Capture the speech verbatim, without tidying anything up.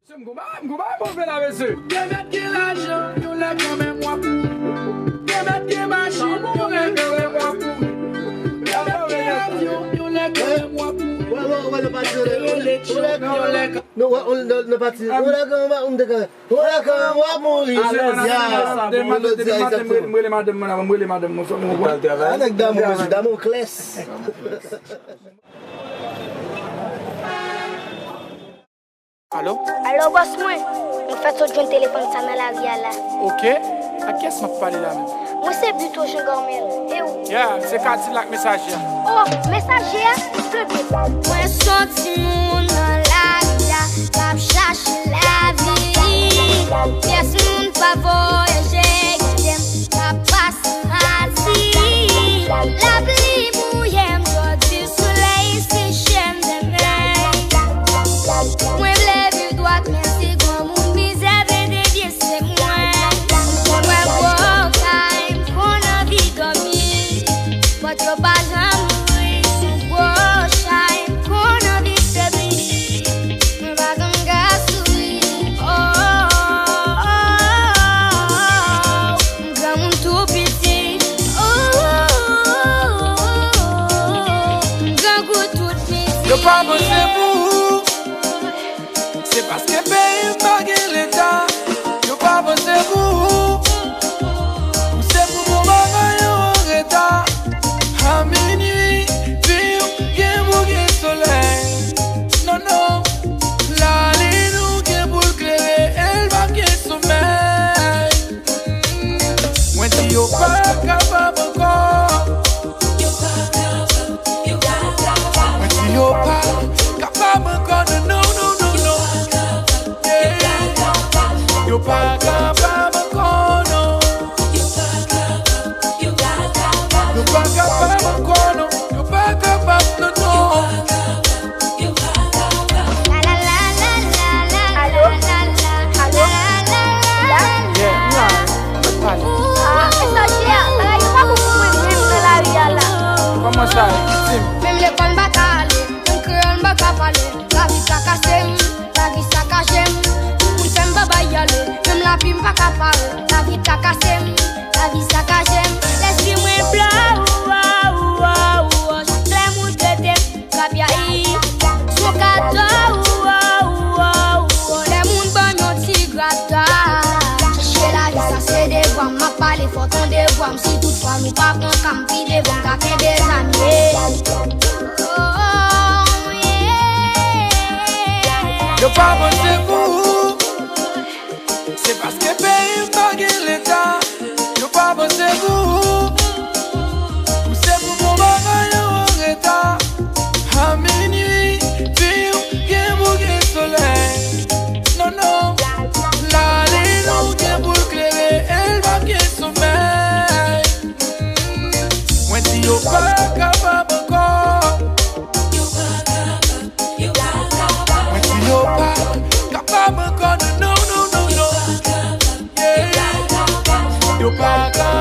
M gon bagay, m gon bagay move la, mesye. Gen mèt gen lajan, yon lè kanmenm w ap mouri. Gen mèt gen machin, yon lè kanmenm w ap mouri. Gen mèt gen avyon, yon lè kanmenm w ap mouri. Wè, wè, wè, nou pati, yon lè, yon lè, yon lè, nou, wè, nou, nou pati, yon lè kanmenm w ap mouri. Yon lè kanmenm w ap mouri. Alèz, alèz, alèz. Demande, demande, m rele madanm mwen la, m rele madanm mwen, fò nou konprann. Nèg damou, mesye, damou klès. Alo? Alo, bòs mwen. Mwen fèk sot jwenn telefòn sa nan lari a la. Oke. Ak kiyès m ap pale la menm? Mwen se Buteau Jean Garmel. E ou? Ya, se Kadilak Mesaje a. Oh, Mesaje a? Trè byen. Mwen se yon timoun nan lari a, k ap chache lavi. Pyès moun pa voye je kite m, k ap pase mati. Lapli mouye m jodi, solèy seche m demen. Mwen vle viv dwat, men si granmoun mizè vle devye, se mwen. M konn wè gwo kay, m konn anvi dòmi. Pòt yo pa janm ouvri, sou gwo chay, m konn anvi febli. Mwen pa janm ka souri. Oh, oh, oh, oh, oh. M granmoun tou piti. Oh, oh, oh, oh, oh. M grangou tout piti. Yo pa panse pou ou. Se paske peyi m pa gen leta. Yo pa panse pou ou. Ou se pou bon bagay yo an reta. A minui, vi w gen pou gen solèy. Non, non. Lalin ou gen pou l klere, e l p ap gen somèy. Mwen di yo pa kapab ankò. Mwen di yo pa kapab ankò, non, non, non, non, non. Yeah. Yo pa kapab ankò, non. Yo pa kapab ankò, non. Yo pa kapab, non, non. Alo? Alo? Yeah, m la. Mwen pale. Ah, Mesaje a, bagay yo pa bon pou mwen menm nan lari a la. Kòman sa, di m? Menm lekòl m pa ka ale, menm kreyòl m pa ka pale. Lavi sakase m, lavi sakaje m. Tout moun fè m pa bay ale, menm lapli m pa ka pare. Lavi trakaze m, lavi sakaje m. Lespri mwen blo, ou, ou, ou, ou, ou. Chak lè moun trete m, grapyayi. Sou kato, ou, ou, ou, ou, ou. Lè moun ban m yon ti grata. Chache lavi sa se devwa m, m ap pale fò tande vwa m. Si toutfwa nou pa pran ka m, pi devan m ka kenbe zam, yeah. Oh, yeah. Yo pa panse pou ou. Se paske peyi m pa gen leta. Yo pa panse pou ou. Ou se pou bon bagay yo an reta. A minui, vi w gen pou gen solèy. Non, non. Lalin ou gen pou l klere, e l p ap gen somèy. Mwen di yo pa kapab ankò. Mwen di yo pa kapab ankò, non, non, non, non, non. Yeah. Yo pa kapab.